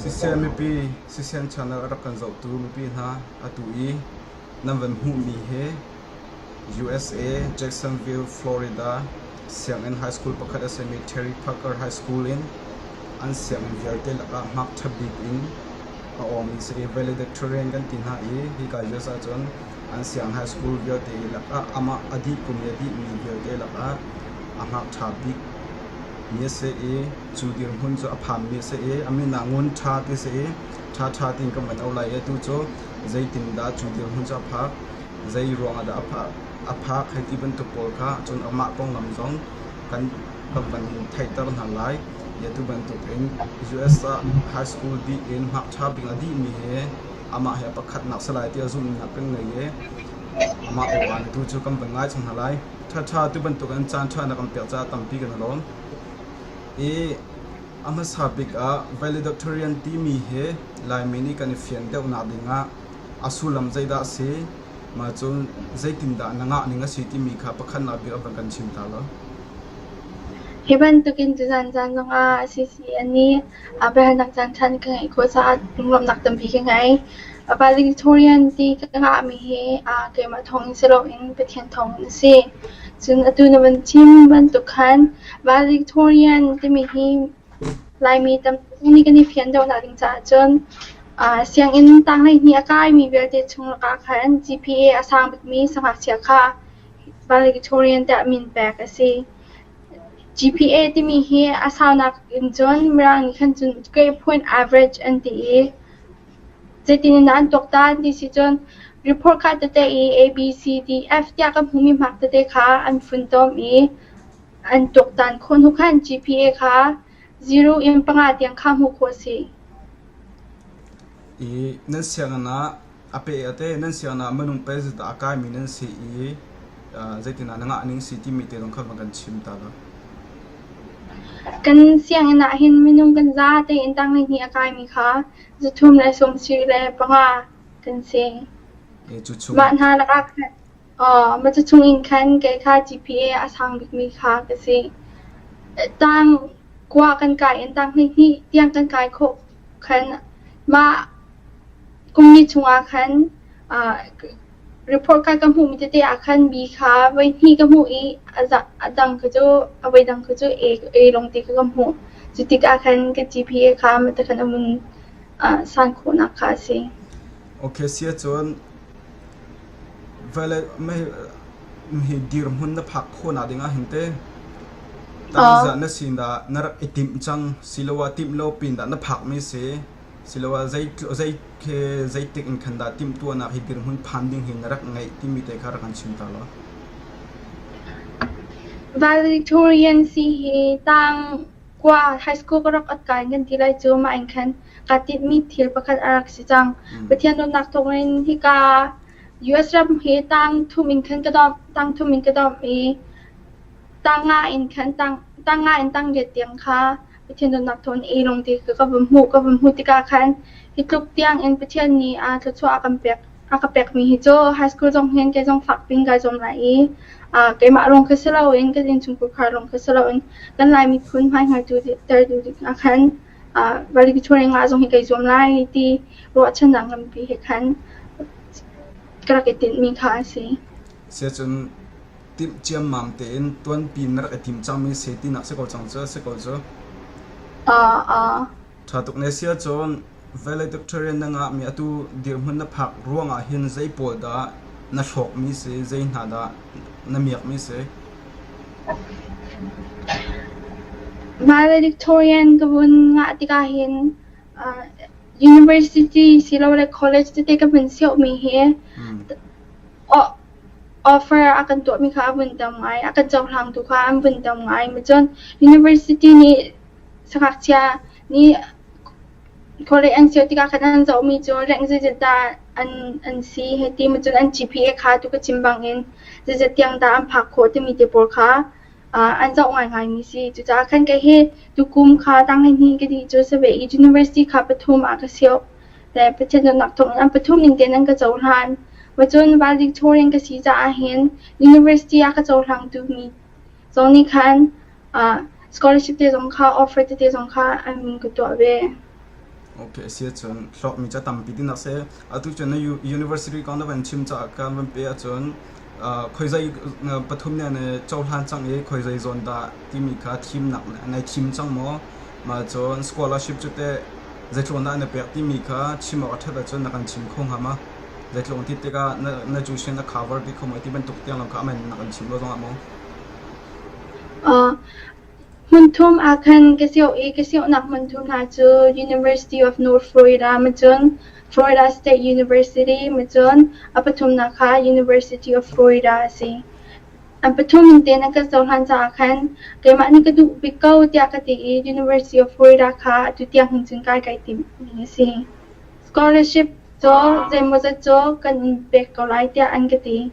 Siseh mipi, Siseh channel a rak kan zohtu mipi hna atu i nan van hmuhmi hi USA Jacksonville, Florida sianginn high school pakhat a simi Terry Parker High School in an sianginn vialte lakah ngakṭha bik in a awngmi si i valedictorian kan ti hna i hika US ahcun an sianginn high school vialte lakah amah a dih kum i a dihmi vialte lakah a ngakṭha bik mi a si i cu dirhmun cu a phanmi a si i a min ah Ngun Ṭha ti a si i Ṭha Ṭha tiin kan van auh lai i atu cu zeitindah cu dirhmun cu a phak, zei ruangah dah a phak hei ti bantuk pawl kha cun amah konglam zong kan kan van theihter hna lai. I atu bantukin US ah high school dih in ngakṭha bik a dihmi hi amah hi a pakhatnak si lai tiah zumhnak kan ngei i amah aw-aan tu cu kan van ngai cang hna lai. Ṭhaṭha tu bantukin caan ṭha na kan pek caah tampi kan i lawm. I a hmasa bik ah valedictorian timi hi Laimi nih kan i fian deuhnak dingah a sullam zeidah a si, mah cun zeitindah na ngah ning a si timi kha pakhatnak bik a van kan chim ta law. Hi bantukin tuzan caan zongah CCN nih biahalnak caan ṭhan ka ngeih khawh caah lunglawmhnak tampi ka ngei. Valedictorian ti ka ngahmi hi keimah thawngin si loin Pathian thawngin a si. Cun atu na van chim bantuk khan valedictorian timi hi Laimi tampi nih kan i fian deuhnak ding caah cun sianginn tanghleihnih a kaimi vialte chung lakah khan GPA a sang bikmi siangngakchia kha valedictorian tiah min pek a si. GPA timi hi a saunak in cun Mirang nih khan cun grade point average an ti i zeitin in dah an tuaktan ti si cun report card tete i A, B, C, D, F tiah kan hmuhmi hmak tete kha an funtom i an tuaktan khawh hnu khan GPA kha 0 in panga tiang kha hmuh khawh a si. I nan sianginn ah A pe a te nan sianginn ah minung pe zeidah a kaimi nan si i zeitindah na ngah ning si timi te zong kha van kan chim ta law. Kan sianginn ah hin minung kan za tein tanghleihnih a kaimi kha 375 kan si. E, cu chung Mah hna lakah khan mah cu chung in khan kei kha GPA a sang bikmi kha ka si. Tang kua kan kai in tang hleihnih tiang kan kai khawh khan mah Kum li chungah khan report card ka hmuhmi tete ah khan B kha voihnih ka hmuh i a dang kha cu a voidang kha cu A lawngte kha ka hmuh. Cu tikah khan ka GPA kha mah a vun san khawhnak kha a si. Okay, si ahcun hi dirhmun na phak khawhnak ding ah hin teh tangzah na sin dah na rak i timh cang siloah timh lo pin dah na phakmi si? Siloah zei khi zeitik in khan dah timhtuahnak hi dirhmun phan ding hi na rak ngeih timi te kha rak kan chim ta law. Valedictorian si hi tang kua high school ka rak ot ka in kan ti lai cu mah in khan kaa tinhmi thil pakhat a rak si cang. Pathian dawtnak thawngin hika US ram hi tang thum in khan ka dawmh, tang thum in ka dawmh i tang nga in khan tang tang nga in tang riat tiang kha Pathian dawtnak thawngin ei lawng ti ka va hmuh ka va hmuh tikah khan hi tluk tiang in Pathian nih a thluachuah a kan pek a ka pekmi hi cu high school zong hin kei zong fak piin kai zuam lai i keimah lawng kha si loin kan innchungkhar lawng kha si loin kan Lai miphun hmaihngaltu tertu ding ah khan valedictorian ngah zong hi kai zuam lai ti ruahchannak nganpi he khan ka rak i tinhmi kha a si. Siacun timh ciammam tein tuanpi na rak i tim cangmi si tinak si ko cang cu si ko cu. Ṭha tuk ne si ahcun valedictorian na ngahmi atu dirhmun na phak ruangah hin zei pawl dah na hrawkmi si, zei hna dah na miakmi si? Valedictorian ka vun ngah tikah hin university silole college tete ka vun siohmi hi Offer a kan tuahmi kha a vun tam ngai. A kan cohlangtu kha an vun tam ngai. Cun university nih siangngakchia nih college an sio tikah khan an zohmi cu rank zeizat dah an an si hei ti cun an GPA kha tu ka chim bangin zeizat tiang dah an phak khawh timi te pawl kha an zoh ngaingaimi si. Cucaah khan kei hi tukum kha tanghleihnih ka dih cu si ve i university kha pathum ah ka sio. Le Pathian dawtnak thawngin an pathum ning tein an ka cohlan. Cun valedictorian ka si caah hin university ah ka cohlangtu mi zong nih khan scholarship te zong kha offer tete zong kha an ka tuah ve. Okay, si ahcun hlawkmi cu a tampi tinak si. Atu cun na university kong na van chim caah kan van pe ahcun khuazei pathum nih an i cohlan cang i khuazei zawn dah timi kha thimnak nai thim cang maw? Mah cun scholarship cu teh zeitluk dah na pek timi kha chim awk a ṭhat ahcun na kan chim kho hnga ma? Zeitluk ti tikah na, na tuition na cover dih kho maw ti bantuk tiang lawng kha aman na kan chim lo zongah maw? Uh, Hmunthum ah khan ka sioh i ka siohnak hmunthum hna cu University of North Florida macun Florida State University macun a pathumnak kha University of Florida a si. An pathum in tein an kan cohlan caah khan keimah nih ka duh bik ko tiah ka ti i University of Florida kha atu tiang hin cun kai kai timhmi a si. Scholarship cu zeimawzat cu kan in pek ko lai tiah an ka ti.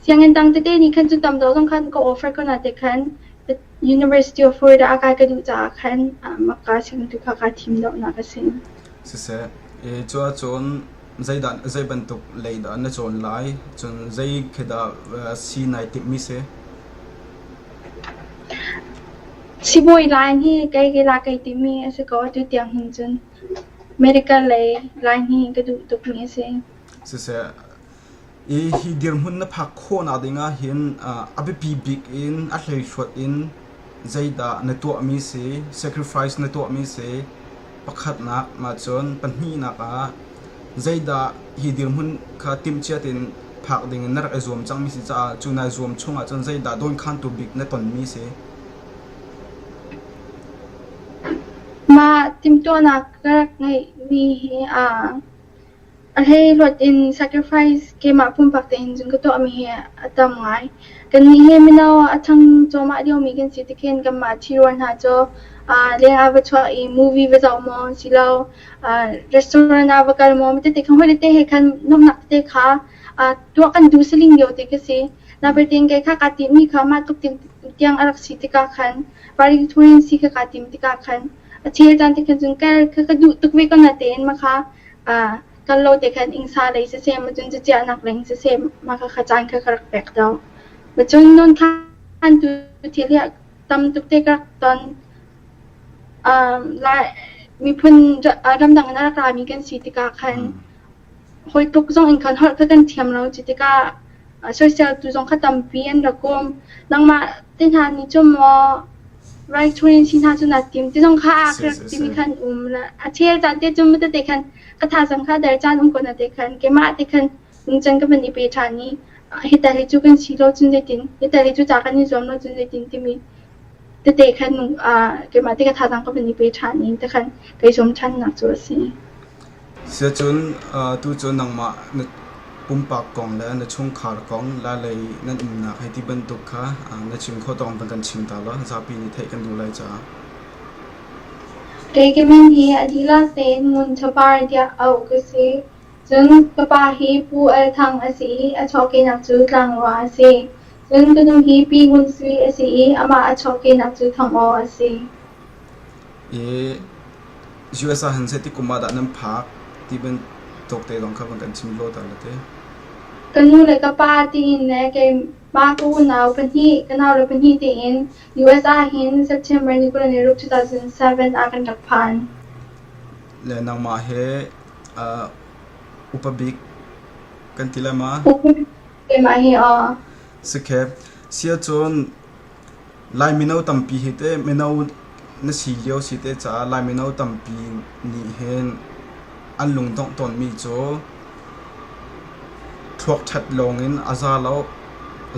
Sianginn dang tete nih khan cun tam deuh zong khan ka offer ko na te khan University of Florida ah kai ka duh caah khan maka sianginn tu kha kaa thim deuhnak a si. Siseh, cu ahcun zeidah zei bantuk lei dah na cawn lai? Cun zei khi dah si nai timhmi si? Sibawi line hi kei ke la kai timi a si ko atu tiang hin cun medical lei line hi ka duh tukmi a si. Siseh, Hi dirhmun na phak khawhnak ding ahhin a biapi bik in a hleihluat in zeidah na tuahmi si, sacrifice na tuahmi si, pakhatnak mah cun pahnihnak ah zeidah hi dirhmun kha timhcia tein phak ding in na rak i zuam cangmi si caah cu nai zuam chung ahcun zeidah dawnkhantu bik na tonmi si? Mah timhtuahnak ka rak ngeihmi hi A hleihluat in sacrifice keimah pumpak tein cun ka tuahmi hi a tam ngai. Kannih hi mino a ṭhang cuahmah liomi kan si tikhin kanmah ṭhirual hna cu leng ah va chuah i movie va zoh maw silo restaurant ah va kal maw tete kha hawi tete he khan nuamhnak tete kha tuah kan duh saling lio te khi si. Nain kei kha kaa timhmi kha mah tluk tiang a rak si tikah khan valedictorian si kha kaa tim tikah khan a chel caan te khan cun kal kha ka duh tuk ve ko natein mah kha Kan lo te khan ingsa lei siseh, macun caciahnak leng siseh, mah kha caan kha ka rak pek deuh. Macun nawn khan tu thil hi tam tuk te ka rak ton. Lai miphun ramdang in a rak rami kan si tikah khan hawi tluk zong in khan holh kha kan thiam lo. Cu tikah soiseltu zong kha tampi an rak um. Nangmah te hna nih cun maw Right si hna cu naa tim ti zong kha a ka rak timi khan um. A chel caan te cu tete khan ka thazang kha der caan um ko na te khan keimah te khan nungcang ka van i pe ṭhan i hita hi cu kan si lo cun zeitin hita hi cu ca kan i zuam lo cun zeitin timi tete khan keimah te ka thazang ka van i pe ṭhan i te khan kai zuam ṭhannak cu a si. Siacun tu cu nangmah na pumpak kong le na chungkhar kong lalei nan umnak hei ti bantuk kha na chim khawh tawk van kan chim ta law zapi nih theih kan duh lai caah. Kei ka min hi a dihlak tein Ngun Tha Par tiah auh ka si. Cun ka pa hi Pu Al Thang a si i a chuahkehnak cu Tlangrua a si. Cun ka nu hi Pi Ngun Sui a si i amah a chuahkehnak cu Thangaw a si. I US ah hin zeiti kum ah dah nan phak ti bantuk te zong kha van kan chim law ta la te. Ka nu le ka pa tiin le keimah ka unau pahnih, ka naule pahnih tiin US ah hin September ni 26, 2007 ah kan rak phan. Le nangmah he uh, upa bik kan ti lai ma? Upa bik keimah hi aw. Sikhe. Sia cun Lai mino tampi hi teh mino na si lio si te caah Lai mino tampi nih hin an lungdongh tawnmi cu thluak ṭhat lawngin a za lo,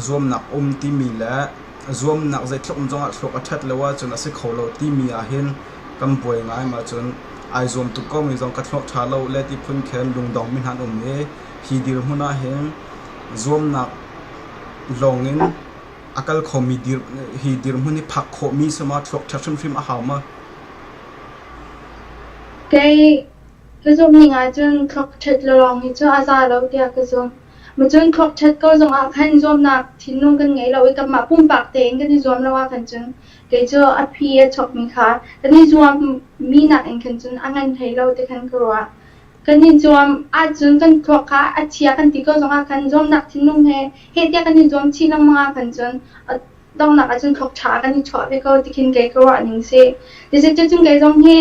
zuamnak um timi le zuamnak zeitluk um zongah thluak a ṭhat lo ahcun a si kho lo timi ahhin kan buai ngai. Mah cun ai zuam tuk komi zong ka thluak ṭha lo le ti phun khin lungdongmi hna an um i hi dirhmun ahhin zuamnak lawngin a kal khomi dir, hi dirhmun hi phak khawhmi si ma thluak ṭhat hrimhrim a hau ma? Kei ka zumh ning ahcun thluak ṭhat lawng hi cu a za lo tiah ka zumh. Macun thluak ṭhat ko zong ah khan zuamnak thinlung kan ngei lo i kanmah pumpak tein kan i zuam lo ahkhan cun kei cu a phi a chuakmi kha kan i zuammi nakin khan cun a ngan hlei lo ti khan ka ruah. Kan i zuam ahcun kan thluak kha a chia kan ti ko zongah khan zuamnak thinlung he heh tiah kan i zuam chih lengmang ahkhan cun donghnak ahcun thluak ṭha kan i chuah ve ko ti khin kei ka ruah ning si. Cuticun kei zong hi.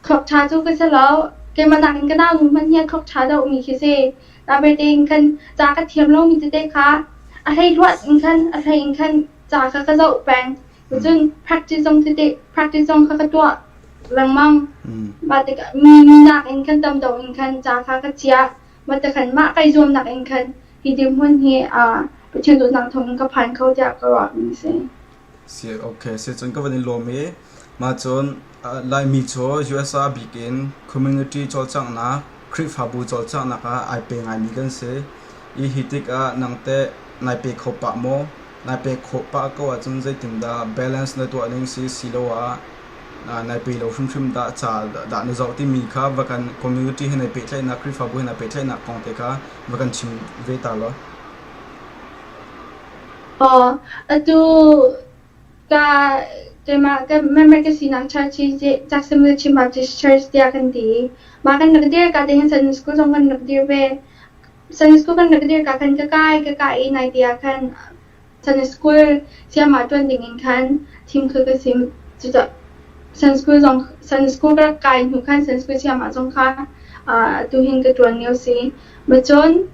Thluak ṭha cu ka si lo. Keimah nakin ka naunu hmanh hi a thluak ṭha deuhmi khi si. Nabelte in khan ca ka thiam lomi tete kha a hleihluat in khan a hlei in khan ca kha ka zoh peng. Cun practice zong tete practice zong kha ka tuah lengmang. Mah tikah mi mi nakin khan tam deuh in khan ca kha ka chiah. Mah tikhan mah kai zuamnak in khan hi dirhmun hi Pathian dawtnak thawngin ka phan kho tiah ka ruahmi a si. Si okay si cun ka van i lawm i mah cun Laimi cu US ah bik in community cawlcanghnak Khrihfabu cawlcanghnak ah ai pe ngaimi kan si i hi tikah nang teh nai pe kho pah maw? Nai pek khawh pah ko ahcun zeitindah balance na tuah ning si siloah nai pe lo hrimhrim dah ca dah na zoh timi kha va kan community he nai pehtlaihnak Khrihfabu he nai pehtlaihnak kong te kha va kan chim ve ta law. Aw, atu ka keimah ka member ka sinak church hi Jacksonville Chin Baptist Church tiah kan ti. Mah kan rak dir ka te hin Sunday school zong kan rak dir ve. Sunday school kan rak dir ka khan ka kai ka kai i nai ti ah khan Sunday school sayamah ṭuan ding in khan thim kha ka sim. Cucaah Sunday school zong Sunday school ka rak kai hnu khan Sunday school sayamah zong kha atu hin ka ṭuan lio si. Macun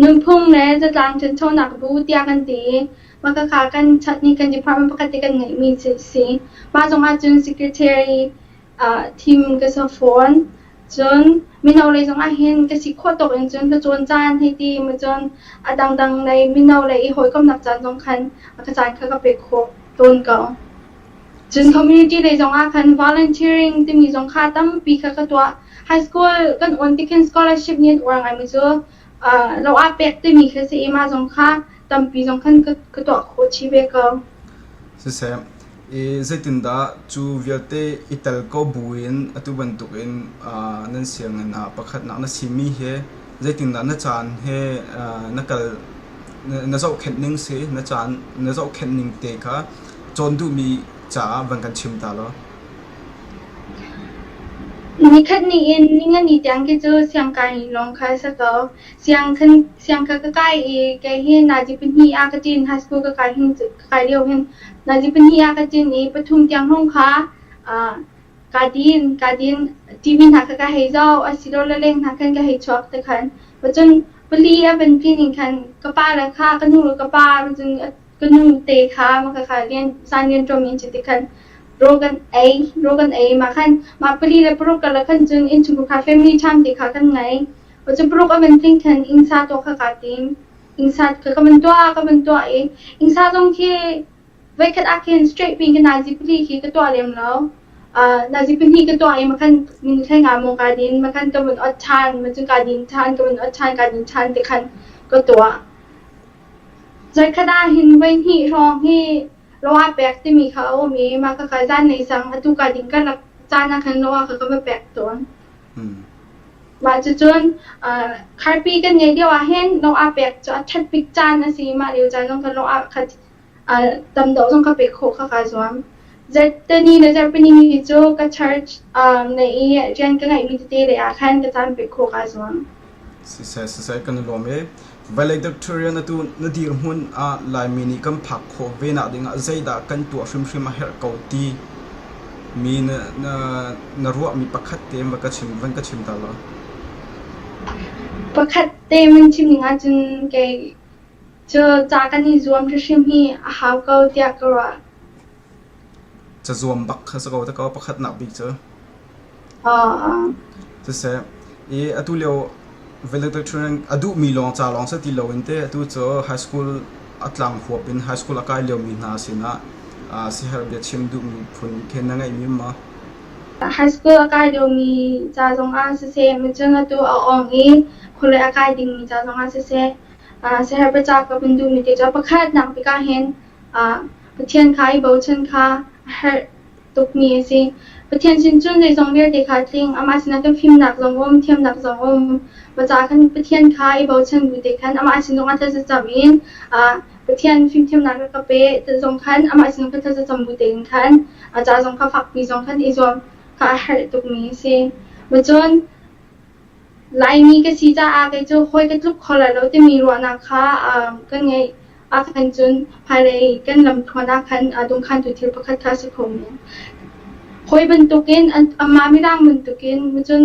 Nunphung le zatlang ṭhanchonak bu tiah kan ti i mah khakha kan chat nih kan department pakhat te kan ngeihmi cu a si. Mah zong ahcun secretary thim ka si fawn. Cun mino lei zong ahhin ka si khawh tawk in cun ka cawn caan hei ti maw cun a dangdang lei mino lei i hawikomhnak caan zong khan ka caan kha ka pek khawh tawn ko. Cun community lei zong ah khan volunteering timi zong kha tampi kha ka tuah. High school kan awn ti khin scholarship nih an uar ngaimi cu lo ah pek timi khi si i mah zong kha tampi zong khan ka tuah khawh chih ve ko. Siseh, i zeitindah cu vialte i tel ko buin atu bantukin nan sianginn ah pakhatnak na simi hi zeitindah na caan he na kal na zohkhenh ning si na caan na zohkhenh ning te kha cawn duhmi caah van kan chim ta law. Nikhat ni in ningani tiang khi cu siangkai lawng kha a si ko. Siang khan siang kha ka kai i kei hi nazi pahnih ah ka ṭin high school ka kai hin ka kai lio hin nazi pahnih ah ka ṭin i pathum tiang hrawng kha kaa din kaa din TV hna kha ka hei zoh asilole leng hna khan ka hei chuak te khan cun pali a van tlin in khan ka pa le kha ka nu le ka pa cun ka nu te kha mah kha rian san rian ṭuanmi an si ti khan rawl kan ei rawl kan ei mah khan mah pali le paruk karlak khan cun innchungkhar kha family time ti kha kan ngei cun paruk a van tling khan innsa tuah kha kaa tim innsa kha ka van tuah ka van tuah i innsa zong khi voikhat ah khin straight pin ka nazi pali khi ka tuah lem lo nazi pahnih ka tuah i mah khan min hlei nga maw kaa din mah khan ka vun ot ṭhan mah cun kaa din ṭhan ka vun ot ṭhan kaa din ṭhan ti khan ka tuah. Voikhat ah hin voihnih hrawng hi lo aa pek timi kha a um i mah khakha zanlei sang atu ka ding ka rak caan ah khan lo ah kha ka va pek tawn. Mah cucun kharpi kan ngeih lio ah hin lo aa pek cu a ṭhat bik caan a si i mah lio caan zong kha lo ah kha tam deuh zong ka pek khawh kha kaa zuam. Zarhteni le zarhpini hi cu ka church nei i rian ka ngeihmi tete lei ah khan ka caan pek khawh kaa zuam. Siseh siseh kan i lawm i Valedictorian atu na dirhmun ah Laimi nih kan phak khawh ve nak dingah zeidah kan tuah hrimhrim a herh ko ti mi na na na ruahmi pakhat te va ka chim van ka chim ta law. Pakhat te man chim ning ahcun kei cu ca kan i zuam hrimhrim hi a hau ko tiah ka ruah. Cazuam bak kha si ko ta ko pakhatnak bik cu. Siseh, i atu lio valedictorian a duhmi lawng ca lawng si ti loin te atu cu high school a tlang huap in high school a kai liomi hna sinah siaherh biachim duhmi phun khin na ngeihmi um maw? High school a kai liomi ca zongah siseh, cun atu a awng i khualei a kai dingmi ca zongah siseh, siaherh biaca ka vun duhmi te cu pakhatnak bik ahhin Pathian kha i bochan kha a herh tukmi a si. Pathian sin cun zeizong vialte kha tling, amah sinah kan fimnak zong um, thiamnak zong um. Maca khan Pathian kha i bochan bu te khan amah sin zongah thlacam in Pathian fimthiamnak rak ka pe zong khan amah sin ka thlacam bu tein khan a ca zong kha fakpi zong khan i zuam kha a herh tukmi a si. Macun Laimi ka si caah kei cu hawi ka tluk kho lai lo timi ruahnak kha kan ngeih ahkhan cun hmailei kan lamthluan ah khan dungkhantu thil pakhat kha a si kho men. Hawi bantukin anmah Mirang bantukin cun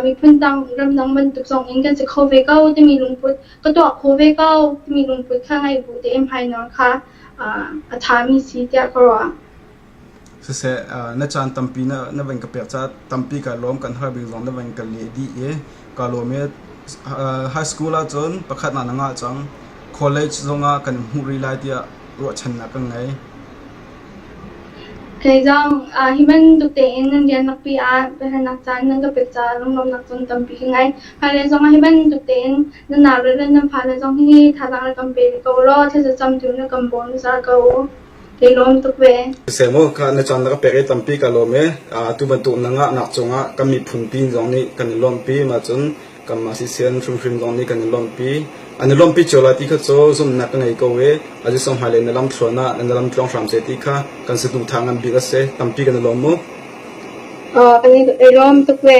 miphun dang ramdang bantuk zong in kan si kho ve ko timi lungput ka tuah kho ve ko timi lungput kha ngei bu tein hmainawn kha a ṭhami si tiah ka ruah. Siseh, na caan tampi na van ka pek caah tampi kaa lawm. Kan har bik zong na van ka leh dih i kaa lawm i high school ahcun pakhatnak na ngah cang. College zongah kan hmuh rih lai tiah ruahchannak kan ngei. Kei zong hi bantuk tein nan rian nakpi ah biahalnak caan nan ka pek caah lunglawmhnak cun tampi ka ngei. Hmailei zongah hi bantuk tein nan naule le nan fale zong hi thazaang rak kan pe ko law thlacam tu na kan bawm zungzal ko u. Kai lawm tuk ve. Siseh mu, kha na caan na ka pek i tampi ka lawm i atu bantuk na ngahnak cungah kan miphun pi zong nih kan i lawmhpi. Mah cun kanmah sisian hrimhrim zong nih kan i lawmhpi. An i lawmhpi cio lai ti kha cu zumhnak ka ngei ko i azisong hmailei na lamthluan ah na lam tluang hram seh ti kha kan saduhthah ngan bik a si. Tampi kan i lawm mu. Aw, kan i lawm tuk ve.